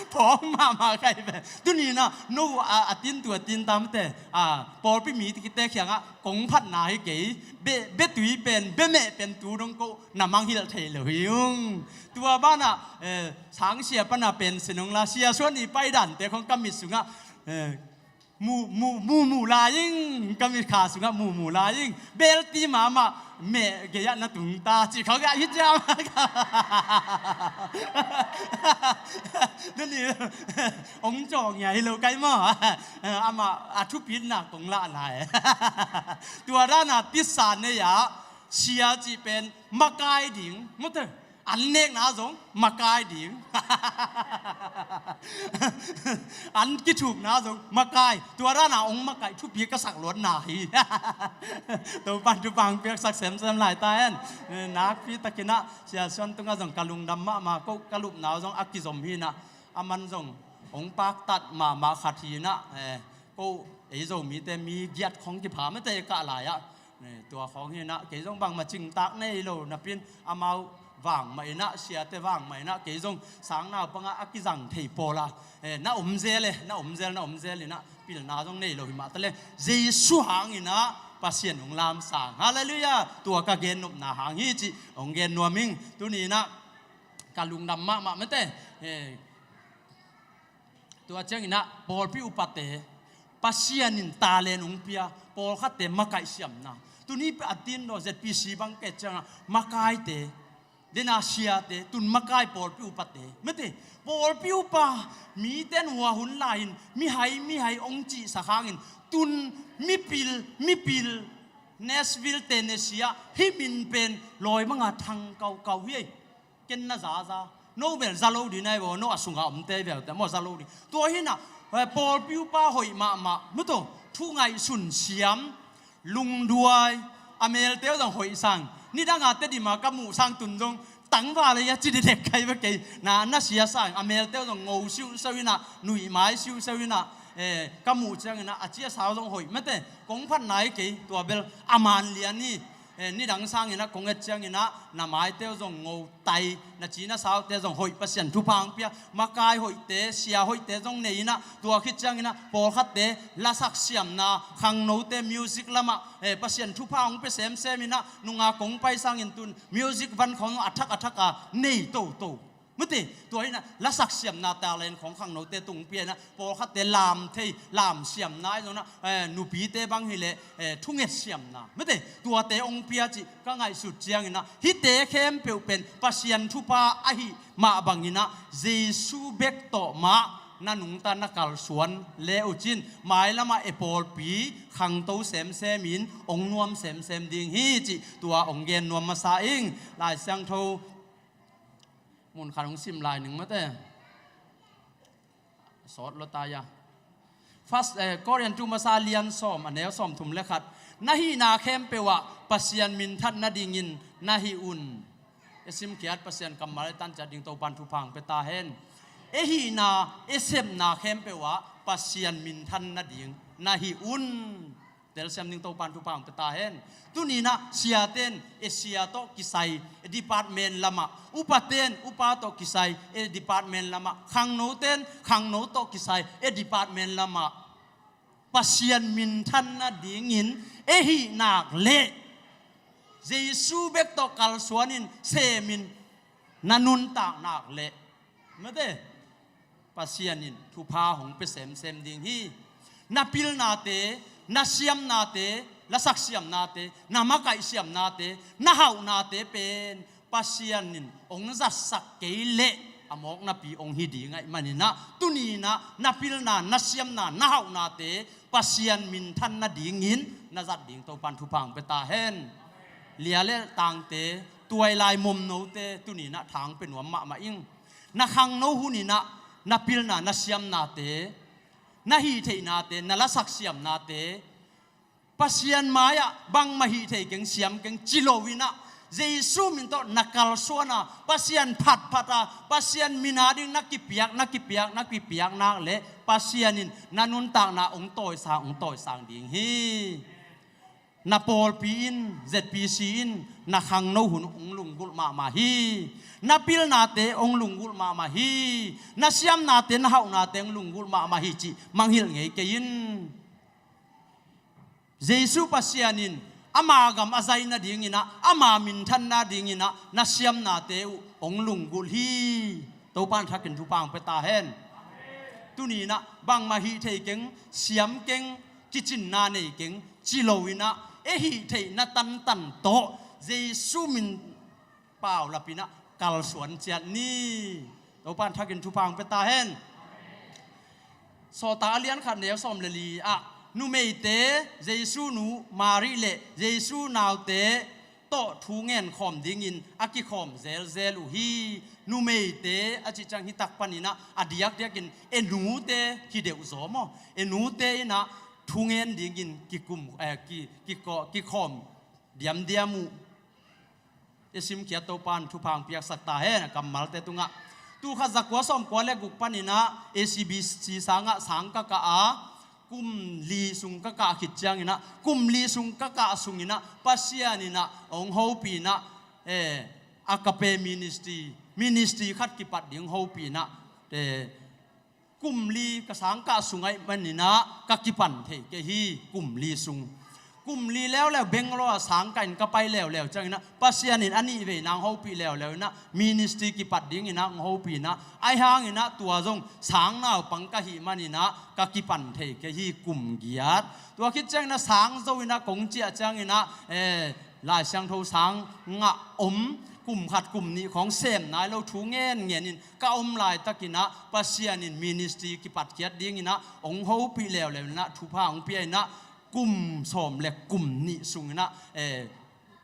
Phawng mahmah ka hi ve. Tuni na no a, a tin tu a tin tamte, a, pawlpi mite kiangah kong phatna hi kei. Be, betui pen, bemeh pen tu dong ko na mangngilh thei lo hi ung. Tua banah, eh, sangsia pana pen sin ung la, Sia Suan i paidante khong ka mit sungah, eh, mu, mu, mu, mu lai ing, ka mit kha sungah mu, mu lai ing. Bel ti mahmah, meh gei-ah na tung ta ci khawng ah hi ciam. Tuni hong cawng ia hi lo kai maw. Amah a thupitna kong lah lai. Tua dana tisa nei-ah sia cih pen makai ding, mute. An nekna zong makai ding. An kithukna zong makai. Tua dana hong makai thupi ka sak luatna hi. Topan thupha hong piaksak semsem lai ta hen. Nakpi takin ah Sia Suan tungah zong ka lungdam mahmah ko, ka lupna zong a kizom hi na. A man zong hong paktat mahmah khat hi na. Eh, ko ei Zomite mi giat khong kipha mete kah lai-ah. Ne, tua khawng hi na, kei zong bangmah cingtak nei lo napi-in amau vang mah in ah, siate vang mah in ah, kei zong sang naupangah a kizang thei pawl a, eh, na om zel e, na om zel, na om zel in ah, pilna zong nei lo hi mah ta leh, Jesu hangin ah Pasian hong lamsang. Halleluiah. Tua ka gennopna hang hi cih hong gen nuam ing. Tuni in ah ka lungdam mahmah mete. Eh, Tua ciangin ah pawlpi upate Pasian in talent hong pia, pawlkhatte makaih siamna. Tuni a tin daw Z P C bang ke ciangah makaite, dena siate, tun makai pawlpi upate. Mete, pawlpi upa mite in hua hun lai-in mihai, mihai hong cihsak hangin tun mipil, mipil, Nashville, Tennessee ah hih min pen lawi banga thang kaukau hi ei. Ken na zaza. No bel za lo ding nai bo, no a sunga omte belte maw za lo ding. Tua hi na, eh, pawlpi upa hoih mahmah. Mutu, thu ngaihsun siam, lungduai, a melte uh zong hoih sang. Nidanga Tedim a ka muh sang tun zong tangval a ci didek kai ba kei. Na, na sia sang, a melte uh zong ngo siusiau hi na, nuihmai siusiau hi na, eh, ka muh ciangin ah, a cia sau zong hoih mete. Kong phat nai kei, tua bel a man lian hi. Eh, nidang sangin ah kong et ciangin ah, na maite uh zong ngo tai, na ci na saute zong hoih Pasian thupha hong pia, makai hoihte, sia hoihte zong nei in ah, tua khit ciangin ah, pawlkhatte, lasak siamna, khangnote, music lamah, eh, Pasian thupha hong pia semsem in ah, nunga kong pai sangin tun, music van khong a thak a thak a, nei toto. Mute, tua hi na, lasak siamna talent khong khangnote tung pia na, pawlkhatte lam thei, lam siamna ahi zongin ah, eh, nupite bang hileh, eh, thunget siamna. Mute, tuate hong pia cih ka ngaihsut ciangin ah, hihte khempeuh pen Pasian thupha ahi mah bangin ah, Jesu bek tawh mah na nungta na kalsuan le uh cin, mailamah e pawlpi khangto semsem in, hong nuam semsem ding hi cih tua hong gen nuam masa ing. Lai Siangtho mun khat hong sim lai ning mate. Sawt lo ta ia. First, eh, Korin tu masa lian sawm, a neu sawm thum le khat. Na hihna khempeuh ah Pasian minthan nadingin na hih un. E simkhiat Pasian kammal e tanciat ding Topan thupha hong pia ta hen. E hihna, e sepna khempeuh ah Pasian minthan nading na hih un. Telsiam ding Topan thupha hong pia ta hen. Tuni in ah siate in e sia tawh kisai e department lamah, upate in upa tawh kisai e department lamah, khangnote in khangno tawh kisai e department lamah Pasian minthan nadingin e hih nak leh, Jesu bek tawh kalsuanin semin na nuntak nak leh, mate, Pasian in thupha hong pia semsem ding hi. Na pilnate, na siamnate, lasak siamnate, na makaih siamnate, na hauhnate pen Pasian in hong zatsak kei leh a mawk napi hong hi ding ahih manin ah, tuni-in ah na pilna, na siamna, na hauhnate Pasian minthan nadingin na zat ding Topa'n thupha hong pia ta hen. Lia le tangte, tuailai momnote, tuni-in ah tha hong pia nuam mahmah ing. Na khangno hun-in ah na pilna, na siamnate, na hihtheihnate, na lasak siamnate Pasian mai-ah bangmah hih thei keng, siam keng ci lo-in ah, Jesu min tawh na kalsuan a, Pasian phatphat a, Pasian min a ding na kipiak, na kipiak, na kipiak nak leh Pasian in na nuntakna hong tawisang, hong tawisang ding hi. Na pawlpi in, Z P C in na khangno hun hong lunggulh mahmah hi. Na pilnate hong lunggulh mahmah hi. Na siamnate, na hauhnate hong lunggulh mahmah hi cih mangngilh ngei kei in. Jesu Pasian in ama gam a zai nadingin ah, ama minthan nadingin ah na siamnate uh hong lunggulh hi. Topa'n thakin thupha hong pia ta hen. Tuni-in ah bangmah hih thei keng, siam keng, kicinna nei keng ci lo-in ah, e hih theihna tantan tawh Jesu min paulap-in ah kalsuan ciat ni. Topa'n thakin thupha hong pia ta hen. Sawltak a lian khat, neu sawm le li ah, numeite Jesu nu Mari le Jesu naute tawh thu ngen khawm dingin a kikhawm zelzel uh hi. Numeite a cih ciang hi tak panin ah a diakdiakin e nute hi deuh zaw maw? E nute in ah thu ngen dingin kikum, eh, ki, kikaw-, kikhawm diamdiam uh. I simkhiat Topa'n thupha hong piaksak ta hen, a kammalte tungah. Tul khat za kua sawm kua le guk panin ah A C B C sangah sang ka kah a, kum li sung ka kah khit ciangin ah, kum li sung ka kah sungin ah Pasian in ah hong hopih in ah, eh, Agape Ministry, ministry khat kipat ding hopih in ah, eh, kum li ka sang kah sung ahih manin ah ka kipan thei kei hi, kum li sung. Kum li leuleu Bangalore ah sang kah in ka pai leuleu ciangin ah Pasian in a nih vei nang hopih leuleu in ah ministry kipat dingin ah hong hopih in ah, ahi hangin ah tua zong sang naupang ka hih manin ah ka kipan thei kei hi, kum giat. Tua khit ciangin ah sang zo in ah kong ciah ciangin ah, eh, Lai Siangtho sang ngah om, kum khat kum nih khawng sem nai lo, thu ngen ngen in ka om laitakin ah Pasian in ministry kipatkhiat dingin ah hong hopih leuleu in ah thupha hong pia in ah kum sawm le kum nih sungin ah, eh,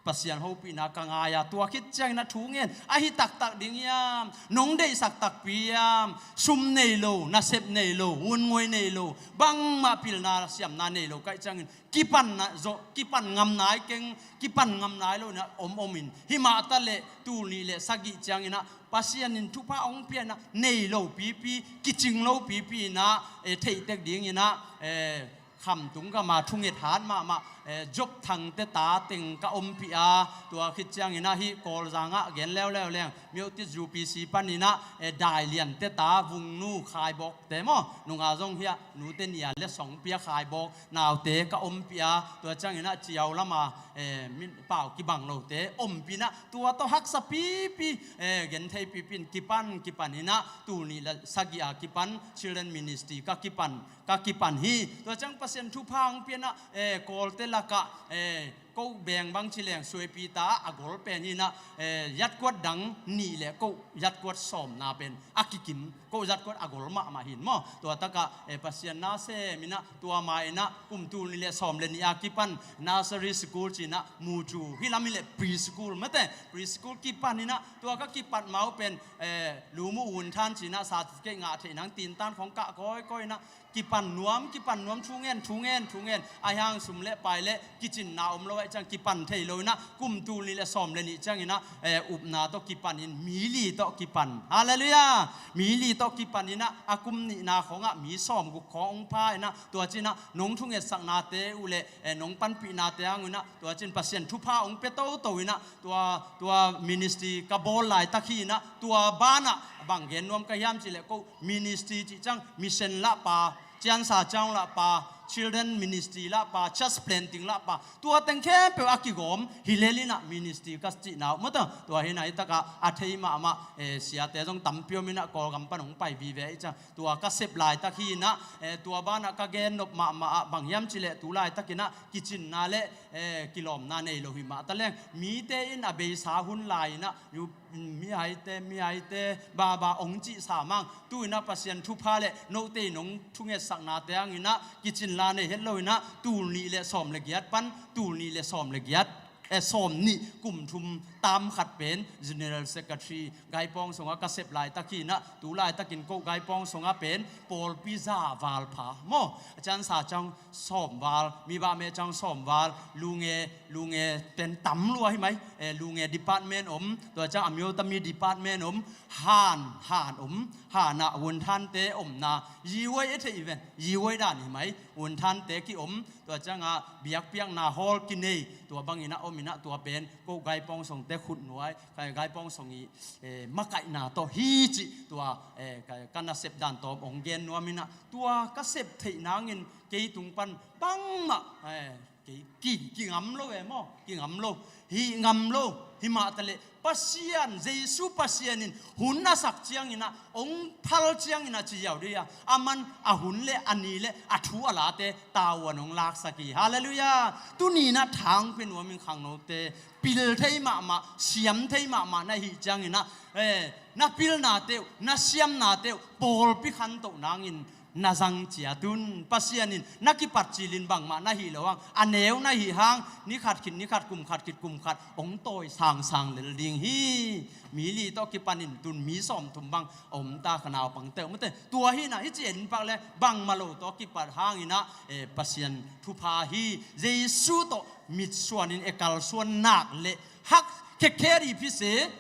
Pasian hopihna ka ngai a, tua khit ciangin ah thu ngen, ahi taktak ding hiam, nong deihsak takpi hiam, sum nei lo, nasep nei lo, vun ngoi nei lo, bangmah pilna siamna nei lo ka hih ciangin kipan na zo, kipan ngam nai keng, kipan ngam nai lo in ah om om in, himah ta leh tul nih le sagih ciangin ah Pasian in thupha hong pia in ah nei lo pipi, kicing lo pipi in ah, eh, theih tek dingin ah, eh, khamtung gam a thunget hat mahmah, eh, Job Thangte ta teng ka ompih a, tua khit ciangin ah hih Kawlzang ah gen leuleu leng, Myotit U P C panin ah, eh, Dai Liante ta, Vungnu Khaibawkte maw, nunga zong hih a nute nih a letsong pia Khaibawk, naute ka ompih a, tua ciangin ah Ciau lam a, eh, min pau kibang lote ompih in ah, tua tawh haksa pipi, eh, genthei pipi in kipan, kipan in ah tul nih le sagih a kipan Children Ministry ka kipan, ka kipan hi. Tua ciang Pasian thupha hong pia in ah, eh, Kawlte lakah, eh, ko beng bang ci leng Suaipita ah a gol pen hi in ah, eh, zatkuat dang nih le ko zatkuat sawmna pen a kikim, ko zatkuat a gol mahmah hi in maw. Tua takah, eh, Pasian na sem in ah, tua ma in ah kum tul nih le sawm le nih a kipan nursery school ci in ah, Mucu, hih lam hi leh preschool mate, preschool kipan in ah, tua ka kipat ma uh pen, eh, Lumuh Vun Than ci in ah certificate ngah theih nang tintan khawng kah kawikawi in ah, kipan nuam, kipan nuam, thu ngen, thu ngen, thu ngen. Ahi hang sum le pai le kicinna om lo ahih ciang kipan thei lo in ah, kum tul nih le sawm le nih ciangin ah, eh, upna tawh kipan in, mi li tawh kipan. Halleluiah! Mi li tawh kipan in ah, a kum nihna khawngah mi sawmguk khawng hong pha in ah, tua ci in ah nong thungetsaknate uh le, eh, nong panpihnate hang uh in ah, tua ci in Pasian thupha hong pia toto in ah, tua, tua ministry ka bawl laitak hi in ah, tua banah bang gen nuam ka hiam cih leh ko ministry cih ciang mission lahpa, ciansa ciang lahpa, Children ministry lah pa, church planting lah pa, tua teng khempeuh a kigawm hi lel in ah ministry ka cihna uh maw. Tua hi in ah, hi takah a thei mahmah, eh, siate zong tampi om in ah, Kawlgam pan hong pai vive i ciang, tua ka sep laitak hi in ah, eh, tua banah ka gen nop mahmah ah bang hiam cih leh, tu laitakin ah kicinna le, eh, kilawmna nei lo hi mah taleng, mite in a beisa hun lai in ah, yu-, mihaite, mihaite, baba hong cihsa mang. Tu in ah Pasian thupha le note in hong thungetsaknate hang in ah, kicin la nei het lo in ah, tul nih le sawm le giat pan, tul nih le sawm le giat, eh, sawm nih kum thum tam khat pen General Secretary, Gaipawng sungah ka sep laitak hi in ah, tu laitakin ko Gaipawng sungah pen pawlpi za val pha maw. A ciansa ciang sawm val, mi bah meh ciang sawm val, lunge, lunge pen tam lua hi mai, eh, lunge department om, tua ciang a myo tami department om, han, han om, han ah wunthante omna, yiwoi e thei ven, yiwoi dan hi mai, wunthante ki om, tua ciang ah biakpiakna hall kinei, tua bang in ah om in ah, tua pen ko Gaipawng sungte khutnuai, kai Gaipawng sung i, eh, makaihna tawh hi cih tua, eh, ka, ka nasep dan tawm hong gen nuam in ah, tua ka sep theih nangin kei tung pan bangmah, eh, kei ki, kingam lo e maw, kingam lo, hih ngam lo, hi mah taleh Pasian, Jesu Pasian in hun a sak ciangin ah, hong phal ciangin ah ci ziau dih a, aman a hun le a ni le a thu a late tavuan hong laksak hi. Halleluiah. Tuni in ah thang pe nuam ing khangnote, pil thei mahmah, siam thei mahmah na hih ciangin ah, eh, na pilnate uh, na siamnate uh, pawlpi khantoh nangin na zang ciat un. Pasian in na kipat cilin bangmah na hih loh hang, a neu na hih hang, ni khat khit ni khat, kum khat khit kum khat hong tawi sangsang lel ding hi. Mi li tawh kipanin tun mi sawmthum bang a om ta, ka naupangte uh maw te. Tua hi in ah, hih ci en pak le bangmah lo tawh kipat hangin ah, eh, Pasian thupha hi. Jesu tawh mitsuanin e kalsuan nak le hak khekheri phise,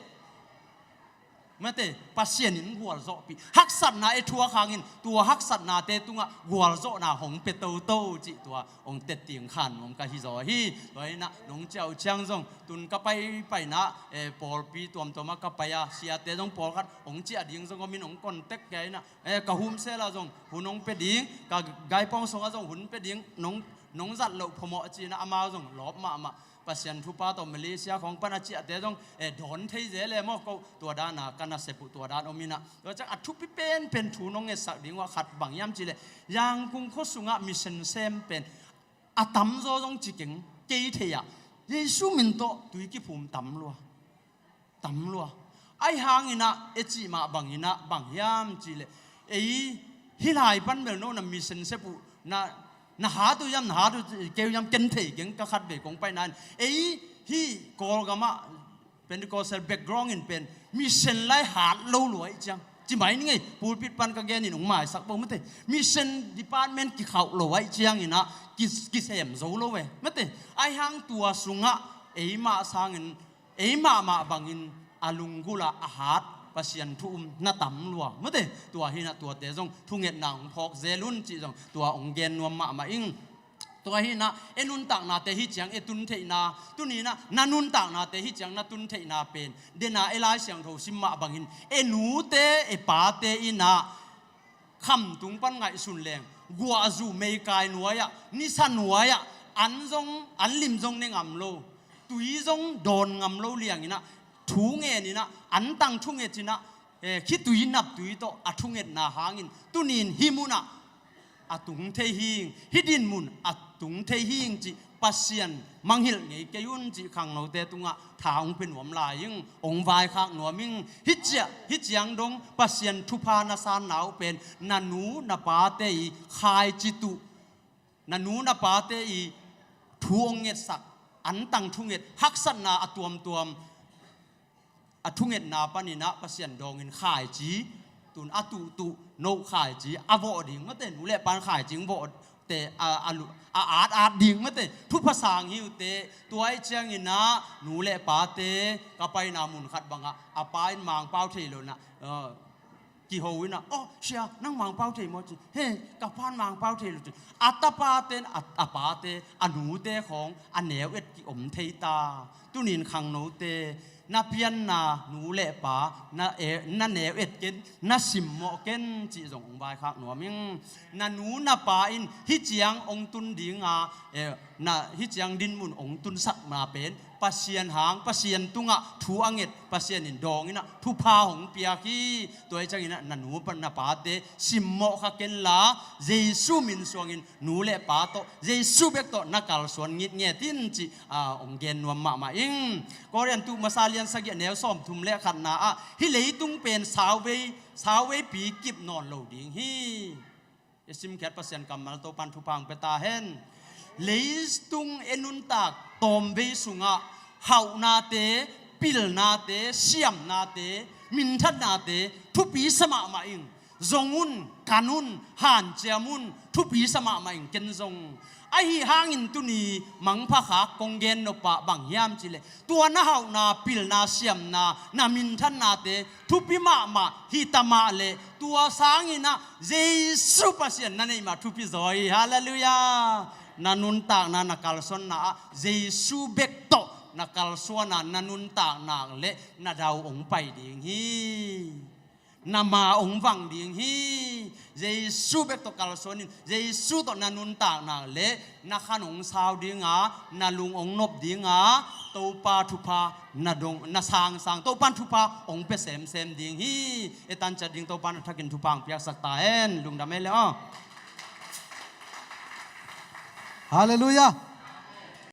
maw te, Pasian in gualzawhpih, haksatna e thuak hangin tua haksatnate tungah gualzawhna hong pia toto cih tua hong teci khan nuam ka hi zaw hi. Tua hi in ah nong ciah uh ciang zong, tun ka paipaina, eh, pawlpi tuamtuam ah ka pai a, siate zong pawlkhat hong ciah ding zong om in, hong contact kei in ah, eh, ka home cell ah zong hun hong pia ding, ka Gaipawng sungah zong hun pia ding, nong, nong zat loh phamawh ci in ah, amau zong lawp mahmah. Pasian thupha tawh Malaysia khawng pan a ciahte zong, eh, dawn thei zel e maw, ko tua dan a ka nasep uh tua dan om in ah. Tua ciang a thupi penpen thu nong ngetsak ding uh ah khat bang hiam cih leh, Yangon khua sungah mission sem pen a tamzaw zong ci keng, kei thei ah, Jesu min tawh tui kiphum tam lua. Tam lua. Ahi hangin ah, e cih mah bangin ah, bang hiam cih leh, ei, hih lai pan bel no na mission sep uh, na, na hat uh hiam, na hat uh kei uh hiam, ken thei keng, ka khatvei kong paina in. Ei, hih Kawlgam ah, Pentecostal background in pen mission lai hat lo lua ahih ciang, ci mai ni ngei, pulpit pan ka genin hong maisak bo maw te. Mission department kikhauh lo ahih ciangin ah, ki, kisem zo lo e maw te. Ahi hang tua sungah eimah sangin, ei mahmah bangin a lunggulh ah a hat Pasian thu um na tam lua maw te. Tua hi in ah tuate zong thungetna hong phawk zel un cih zong tua hong gen nuam mahmah ing. Tua hi in ah e nuntaknate hih ciang e tun theihna, tuni in ah na nuntaknate hih ciang na tun theihna pen, den a e Lai Siangtho sim mah bangin e nute e pate in ah khamtung pan ngaihsun leng, guahzu meikai nuai ah, nisa nuai ah, an zong, an lim zong ne ngam lo, tui zong dawn ngam lo liang in ah, thu ngen in ah, an tang thunget in ah, eh, khitui naptui tawh a thungetna hangin, tuni in hih mun ah a tung thei hing, hih dinmun a tung thei hing cih Pasian mangngilh ngei kei un cih khangnote tungah tha hong pia nuam lai ing, hong vaikhak nuam ing. Hih ciang, hih ciang dong Pasian thupha na sanna uh pen na nu na pate i khaici tuh, na nu na pate i thu hong ngetsak, an tang thunget, haksatna a tuamtuam, a thungetna panin ah Pasian dawngin khaici, tun a tuhtuh, no khaici a vawh ding maw te, nu le pan khaici hong vawh te, a, a lu-, a at at ding maw te, thupha sang hi uh te. Tua ahih ciangin ah nu le pate, ka paina mun khat bangah a pa in Mangpau thei lo in ah, eh, kiho in ah, "Oh, sia, nang Mangpau thei maw?" ci. "He, ka pan Mangpau thei lo," ci. A tapaten, a, a pate, a nute khawng a neu et ki om thei ta. Tuni in khangnote, Na pianna nu le pa na, e, na neu et ken, na simmawh ken cih zong hong vaikhak nuam ing. Na nu na pa in hih ciang hong tun dinga, e, na hih ciang dinmun hong tunsakna pen Pasian hang, Pasian tungah thu a nget, Pasian in dawng inah thupha hong piak hi. Tua hi cianginah na nu na pate simmawh kha kenla, Jesu min suangin nu le pa tawh, Jesu bek tawh na kalsuan ngitnget in cih, a, hong gen nuam mahmah ing. Korin tu masa lian sagih neu sawmthum le khatna ah hih leitung pen sauvei, sauveipi kip nawn lo ding hi. I simkhiat Pasian kammal Topan thupha hong pia ta hen. Leitung e nuntak tawmvei sungah hauhnate, pilnate, siamnate, minthatnate thupi sa mahmah ing. Zong un, kan un, hanciam un, thupi sa mahmah ing ken zong. Ahi hangin tuni mangpha khak kong gen nop ah bang hiam cihleh, tua na hauhna, pilna, siamna, na minthatnate thupi mahmah hi ta mah leh, tua sanginah Jesu Pasian na neih mah thupi zaw hi. Halleluiah. Na nuntakna, na kalsuanna ah Jesu bek tawh na kalsuana, na nuntakna le na dau hong pai ding hi. Na ma hong vang ding hi. Jesu bek tawh kalsuanin, Jesu tawh na nuntakna le na khan hong sau dinga, na lung hong nop dinga, Topa thupha na dong, na sangsang, Topan thupha hong pia semsem ding hi. E tanciat ding Topan a thakin thupha hong piaksak ta hen. Lungdam e le aw. Halleluiah.